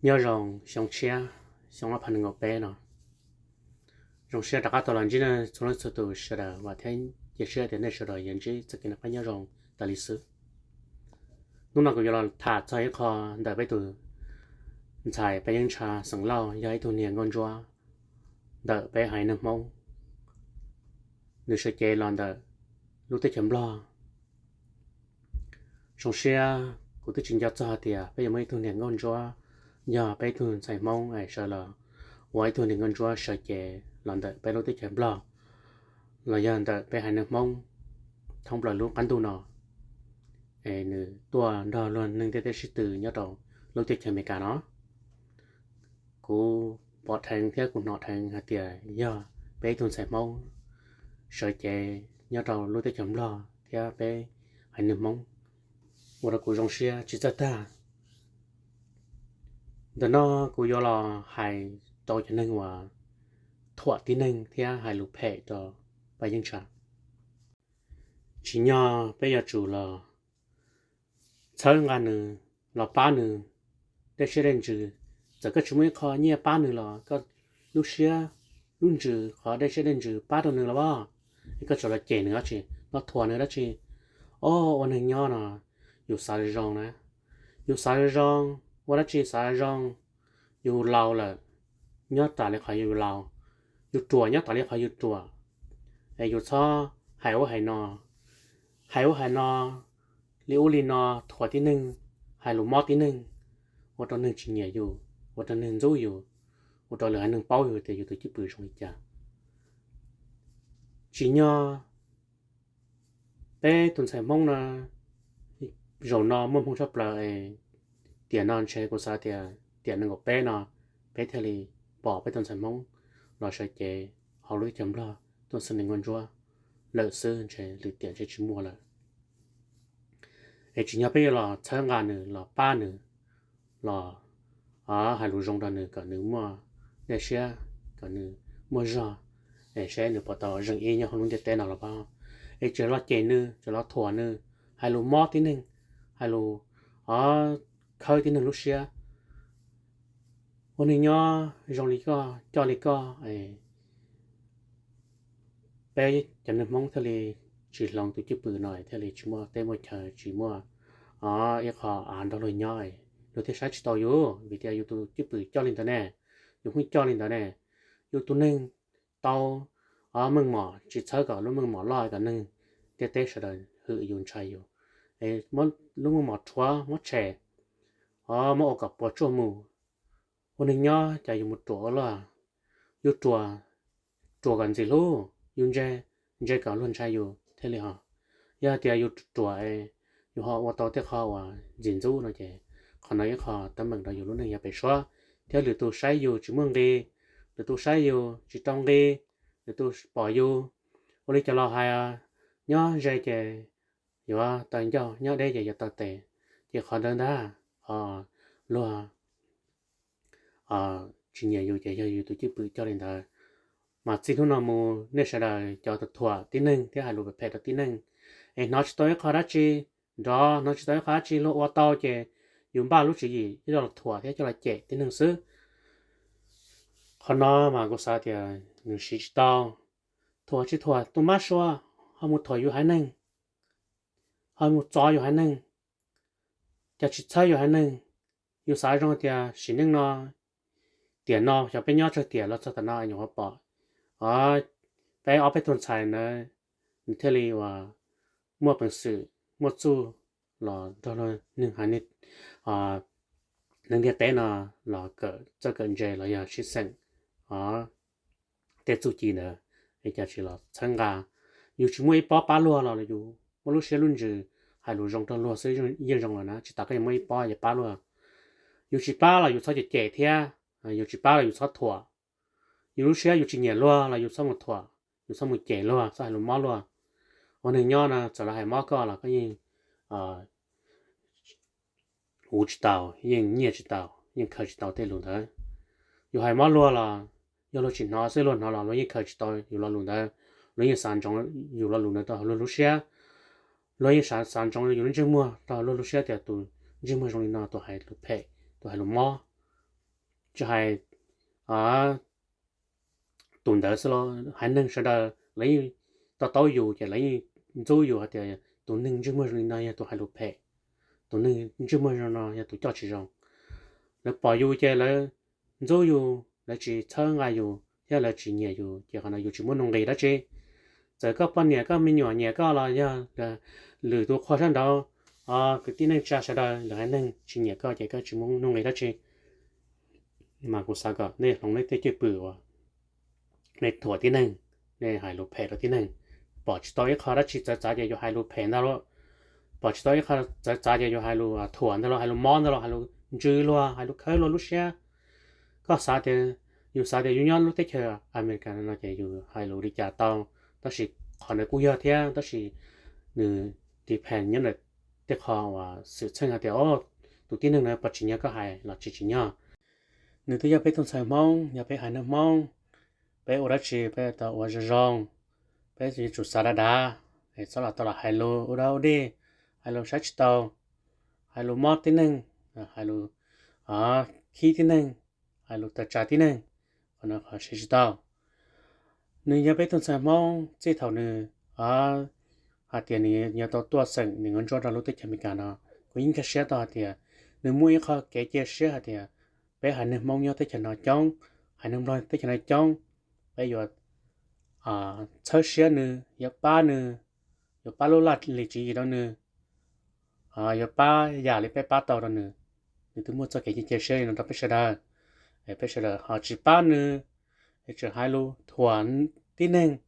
Nyob zoo xyoo tshiab, xyoo ob phav nees nkaum peb no. Zoo siab rov qab tau los ntsib nej txhua leej txhua tus sawv daws, vam thiab cia siab tias nej sawv daws yuav ntsib txoj kev noj qab nyob zoo tas li xwb. Hnub no kuv yuav los tham txog ib qho ntawm peb tus ntxhais Paj Yeeb Ntsha xeem Lauj, yog ib tug niag nkauj ntsuab ntawm peb haiv neeg Hmoob, nws sawv cev los ntawm lub teb chaws Nplog. Zoo siab kuv twb tsis nco txog hais tias peb yuav muaj ib tug niag nkauj ntsuab yog peb ib tug ntxhais Hmoob es sawv los ua ib tug niag nkauj ntsuab sawv cev los ntawm peb lub teb chaws Nplog, los yog ntawm peb haiv neeg Hmoob thoob plaws lub qab ntuj no, es nws tuaj nrog luag neeg ntiaj teb sib tw nyob rau lub teb chaws Amelikas no. Kuv pom dheev thiab kuv hnov dheev hais tias yog peb ib tug ntxhais Hmoob sawv cev nyob rau lub teb chaws Nplog thiab peb haiv neeg Hmoob, ua rau kuv zoo siab tsis txawj tag. Ntawm no kuv yuav los hais rau cov neeg uas thuam tib neeg thiab hais lus phem rau Paj Yeeb Ntsha. Tsim nyog peb yuav tsum los txhawb nqa nws, los pab nws dej siab dej ntsws. Txawm koj tsis muaj ib qho nyiaj pab nws los koj lub siab lub ntsws, qhov dej siab dej ntsws pab rau nws los as. Es koj tseem los cem nws dab tsi, los thuam nws dab tsi? Os, ua neeg nyob no yus xav zoo zoo na, yus xav zoo zoo, ua dab tsi xav zoo. Yus laus lawm, nyob tas li qhov yus laus, yus ruam nyob tas li qhov yus ruam. Es yus txhob hais ub hais no, hais ub hais no, li ub li no, thuam tib neeg, hais lus mob tib neeg, ua rau neeg tsis nyiam yus, ua rau neeg ntxub yus, ua rau lwm haiv neeg paub yus tias yus tus cwj pwm zoo li cas. Tsim nyog peb tus ntxhais Hmoob no zaum no muaj hmoo tshaj plaws es tiam no ntshe kuv xav tias tiam nees nkaum peb no peb thiaj li pom peb tus ntxhais Hmoob los sawv cev hauv lub teb chaws Nplog tuaj xeem neeg nkauj ntsuab lawm xwb, ntshe lwm tiam ntshe tsis muaj lawm. Es tsim nyog peb yuav los txhawb nqa nws, los pab nws, los hais lus zoo rau nws kom nws muaj dej siab, kom nws muaj zog, es saib nws puas tau zeem ib nyob hauv lub ntiaj teb no los pab. Es tseem los cem nws, tseem los thuam nws, hais lus mob tib neeg, hais lus khawb tib neeg lub siab. Ua neeg nyob zoo li koj, coj li koj, peb cov neeg Hmoob thiaj li tsis hloov tus cwj pwm no, thiaj li tsis muaj teb muaj chaw, tsis muaj ib qho av nrog luag nyob, luag thiaj saib tsis tau yus, vim tias yus tus cwj pwm coj li ntawd ne, yus pheej coj li ntawd ne. Yus tus neeg tau meej mom tsis txhawb kom lub meej mom loj kom neeg ntiaj teb sawv daws hwm yus ntshai yus, muab lub meej mom rhuav muab tshem, muab ua kom puas tsuaj mus. Ua neeg nyob cas yus mus ruam ua luaj, yus ruam, ruam kom ntxim hlub, yus ntse, ntse kom luag ntshai yus thiaj li ho. Yog hais tias yus ruam es yus ho ua tau tej qho uas ntxim ntxub no ces qhov no ib qho teeb meem rau yus lub neej yav pem suab, thiab lwm tus saib yus tsis muaj nqi, lwm tus saib yus tsis rau nqi, lwm tus pom yus, ua li cas los hais, nyob ze ces yuav taw ncauj, nyob deb ces yuav taw tes, ces qhov ntawd ntag ho luag tsis nyiam yus ces yog yus tus cwj pwm coj li ntawd. Mas txij hnub no mus nej sawv daws cov tus thuam tib neeg thiab hais lus phem rau tib neeg, es hnov tsis tau ib qho dab tsi, nrov hnov tsis tau ib qho dab tsi, luag ua tau ces yus npaj lub tswv yim coj los thuam thiab coj los cem tib neeg xwb. Qhov no mas kuv xav tias nws siv tsis tau. Thuam tsis thuam tus mab sua, ho mus thuam yus haiv neeg, ho mus txov yus haiv neeg, cas tsis txhawb yus haiv neeg. Yus xav zoo tias sim neej no, tiam no xyov peb nyob tsawg tiam los txog tam no nyuam qhuav pom peb ob peb tug ntxhais ntawd, nws thiaj li uas muaj peev xwm, muaj txuj los nrog luag neeg haiv neeg ntiaj teb no los kawm txawj kawm ntse los yog sib xeem tej txuj ci ntawd, es cas tsis los txhawb nqa. Yus tsis muaj ib pob pab luag los yus muaj lub siab lub ntsws hais lus zoo rau luag xwb yeej zoo lawm na, tsis tas koj yuav muaj ib pob yuav pab luag. Yus tsis pab los yus txhob cem cem thiab, yus tsis pab los yus txhob thuam. Yus lub siab yus tsis nyiam luag los yus txhob mus thuam, yus txhob mus cem luag, txhob hais lus mob luag. Ua neeg nyob no txawm lawv hais mob koj los koj yeej uv tsis tau, yeej nyiaj tsis tau, yeej khaws tsis tau tej lus ntawd. Yus hais mob luag los yog luag tsis hnov xwb, luag hnov los luag yeej khaws tsis tau yus lo lus ntawd. Luag yeej xav ntsoov yus lo lus ntawd rau hauv luag lub siab. Luag yeej xav ntsoov yus lub ntsej muag rau hauv luag lub siab tias tus ntsej muag zoo li no, tus hais lus phem, tus hais lus mob, tsis hais tus ntawd xwb los haiv neeg sawv daws lawv yeej to taub yus ces lawv yeej ntxub yus hais tias tus neeg ntsej muag zoo li no yog tus hais lus phem, tus neeg ntsej muag zoo no yog tus coj tsis zoo. Lawv pom yus ces lawv ntxub yus, lawv tsis txhawb nqa yus thiab lawv tsis nyiam yus ces qhov no yus tsis muaj nuj nqis dab tsi. Txawm koj poj niam koj me nyuam nyiam koj los yog lwm tus qhua sab nraud, kwv tij neej tsa sawv daws lwm haiv neeg tsis nyiam koj ces koj tsis muaj nuj nqis dab tsi. Mas kuv xav kom nej hloov nej tej cwj pwm uas nej thuam tib neeg, nej hais lus phem rau tib neeg. Pom tsis tau ib qho dab tsi txawv txav ces yus hais lus phem ntag lauj. Pom tsis tau ib qho txawv txav ces yus hais lus thuam ntag lauj, hais lus mob ntag lauj, hais lus ntsws luag, hais lus khawb luag lub siab. Koj xav tias, yus xav tias yus nyob lub teb chaws Amelikas no ces yus hais lus li cas tau, tab sis qhov ntawd kuj yog thiab, tab sis nws depend nyob ntawm tej qho uas xwm txheej hais tias tus tib neeg no puas tsim nyog koj hais los tsis tsim nyog. Nws twb yog peb tus ntxhais Hmoob, yog peb haiv neeg Hmoob, peb ua dab tsi peb tau ua zoo zoo, peb yuav tsum xav dav dav, txhob los tau los hais lus ua dog ua dig, hais lus saib tsis taus, hais lus mob tib neeg, hais lus khib tib neeg, hais lus tawm tsam tib neeg, qhov no qhov siv tsis tau. Nws yog peb tus ntxhais Hmoob txij thaum nws hais tias nws yuav tau tuaj xeem nws nkauj ntsuab rau lub teb chaws Amelikas no, kuv yeej nkag siab tau hais tias nws muaj ib qho kev cia siab hais tias peb haiv neeg Hmoob nyob teb chaws no coob, haiv neeg Nplog teb chaws no coob, peb yuav txhawb siab nws, yuav pab nws, yuav pab lub laj lim tswv yim rau nws, yuav pab yam li peb pab tau rau nws. Nws twb muaj txoj kev cia siab li no rau peb sawv daws, peb sawv daws ho tsis pab nws, tseem hais lus thuam tib neeg,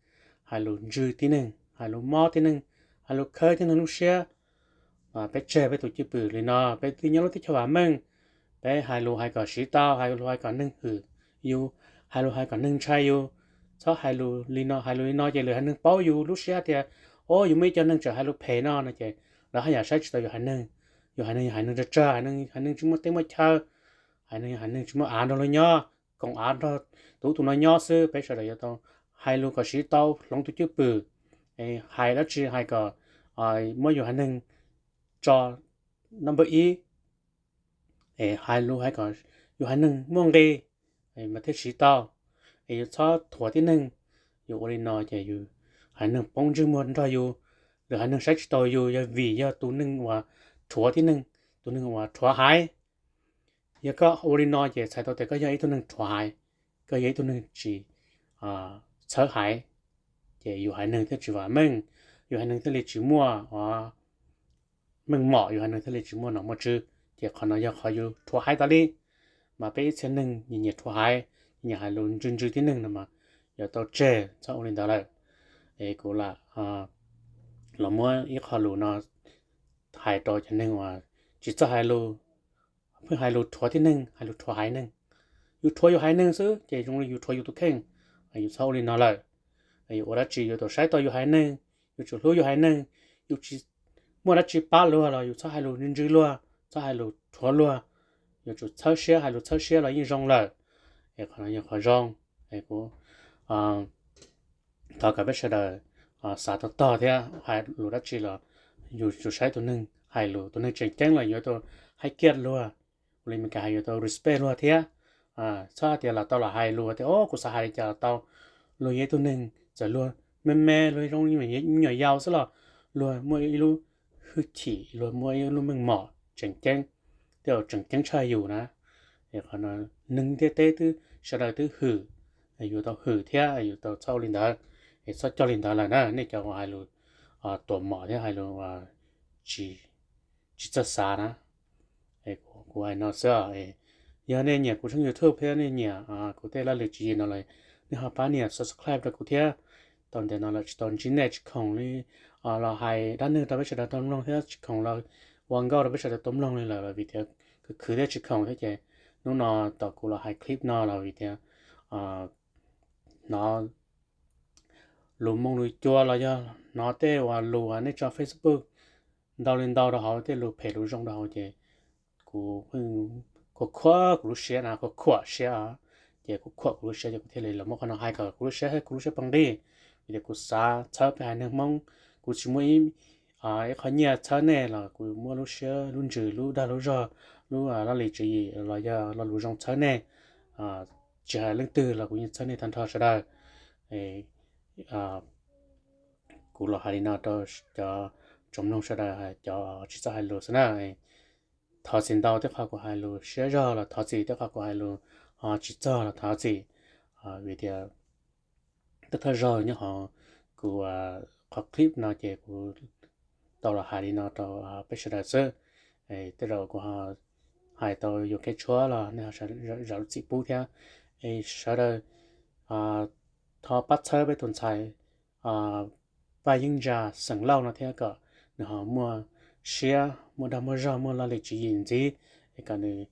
hais lus ntsws tib neeg, hais lus mob tib neeg, hais lus khawb tib neeg lub siab. Peb tseg peb tus cwj pwm li no, peb twb nyob lub teb chaws vam meej, peb hais lus hais kom siv tau, hais lus hais kom neeg hwm yus, hais lus hais kom neeg ntshai yus. Txhob hais lus li no, hais lus li no ces lwm haiv neeg paub yus lub siab tias, o, yus muaj ib co neeg tseem hais lus phem no no ces lawv haj yam saib tsis taus yus haiv neeg. Yus haiv neeg yog haiv neeg tsawg tsawg, haiv neeg tsis muaj teb muaj chaw, haiv neeg yog haiv neeg tsis muaj av nrog luag nyob, koom av nrog tus ub tus no nyob xwb. Peb sawv daws yuav tau hais lus kom siv tau, hloov tus cwj pwm, hais dab tsi hais kom muab yus haiv neeg tso number ib, es hais lus hais kom yus haiv neeg muaj nqis mas thiaj siv tau. Es yus txhob thuam tib neeg, yus ua li no ces yus haiv neeg poob ntsej muag nrog yus, lwm haiv neeg saib tsis taus yus yog vim yog tus neeg uas rhuav tib neeg, tus neeg uas rhuav haiv. Yog koj ua li no ces txhais tau tias koj yog ib tug neeg rhuav haiv, koj yog ib tug neeg tsis txhawb haiv, ces yus haiv neeg thiaj tsis vam meej, yus haiv neeg thiaj li tsis muaj meej mom, yus haiv neeg thiaj li tsis muaj nom muaj tswv. Ces qhov no yog qhov yus rhuav haiv tas li. Mas peb ib txhia neeg nyiam nyiam rhuav haiv, nyiam hais lus ntsws ntsws tib neeg no mas yuav tau tseg, txhob ua li ntawd lawm. Es kuv lam los muab ib qho lus no hais rau cov neeg uas tsis txawj hais lus, pheej hais lus rhuav tib neeg, hais lus rhuav haiv neeg. Yus rhuav yus haiv neeg xwb ces zoo li yus rhuav yus tus kheej. Yus txhob ua li no lawm. Yus ua dab tsi yuav tsum saib tau yus haiv neeg, yuav tsum hlub yus haiv neeg. Yus tsis muaj dab tsi pab luag los yus txhob hais lus ntsws ntsws luag, txhob hais lus rhuav luag. Yuav tsum txhawb siab, hais lus txhawb siab los yeej zoo lawm. Es qhov no yog qhov zoo. Es kuv thov kom peb sawv daws xav tau tog thiab hais lus dab tsi los yus tsum saib tus neeg hais lus, tus neeg tseem ceeb los yuav tau hais kiag luag, ua li Meskas hais yuav tau respect luag thiab. Txhob hais tias los tau los hais lus tias o kuv xav hais li cas los tau. Luag yog ib tug neeg, txawm luag me me, luag zoo me nyuam yaus xwb los luag muaj ib lub hwj chim, luag muaj ib lub meej mom tseem ceeb, tej zaum tseem ceeb tshaj yus na. Es qhov no neeg ntiaj teb twb sawv daws twb hwm, yuav tau hwm thiab yuav tau txhob ua li ntawd. Es txhob coj li ntawd lawm na, nej cov uas hais lus tuam mom thiab hais lus tsis txawj xav na. Kuv hais no xwb. Yog nej nyiam kuv tshooj YouTube thiab nej nyiam kuv tej laj lim tswv yim no los, nej ho pab nias subscribe rau kuv thiab. Tau ntev no lawm tsis tau ntsib nej, tsis khoom li los hais dab neeg rau peb sawv daws tau mloog thiab tsis khoom los ua nkauj rau peb sawv daws tau mloog li lawm vim tias khwv khwv thiab tsis khoom thiab ces hnub no tau kuv los hais clip no los vim tias hnov lus moo lus cua los yog hnov tej uas lus uas nej tso Facebook ntau li ntau rau hauv, tej lus phem lus zoo rau hauv ces kuv khuam khuam kuv lub siab na, khuam khuam siab, ces kuv khuam kuv lub siab ces kuv thiaj li los muab qhov no hais kom kuv lub siab, kuv lub siab poob nqis. Vim tias kuv xav txhawb peb haiv neeg Hmoob, kuv tsis muaj ib qho nyiaj txhawb nej los kuv muab lub siab lub ntsws lub dag lub zog lub laj lim tswv yim los yog lo lus zoo txhawb nej. tsis hais leej twg los kuv yeej txhawb nej tag nrho sawv daws. Kuv los hais li no rau cov tsoom mloog sawv daws, cov tsis txawj hais lus xwb na. Thov txim ntau tej qhov kuv hais lus siab zog los thov txim, tej qhov kuv hais lus ho tsis txog los thov txim. Vim tias tej thawj zaug nyob hauv kuv qhov clip no ces kuv tau los hais li no rau peb sawv daws xwb. Tej zaum kuv ho hais tau yuam kev tshuav los nej ho zam lub txim pub thiab. Es sawv daws thov pab txhawb peb tus ntxhais Vaj Yeeb Ntsa xeem Lauj no thiab kom nws ho muaj siab, muaj dag muaj zog, muaj laj lim tswv yim ntxiv, es kom nws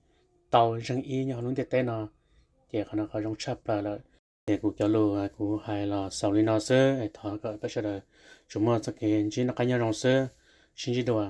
tau zeeg ib nyob hauv lub ntiaj teb no. Ces qhov no qhov zoo tshaj plaws lawm. Ces kuv cov lus kuv hais los xaus li no xwb, es thov kom peb sawv daws tsuas muaj txoj kev ntsib noj qab nyob zoo xwb. Sib ntsib dua.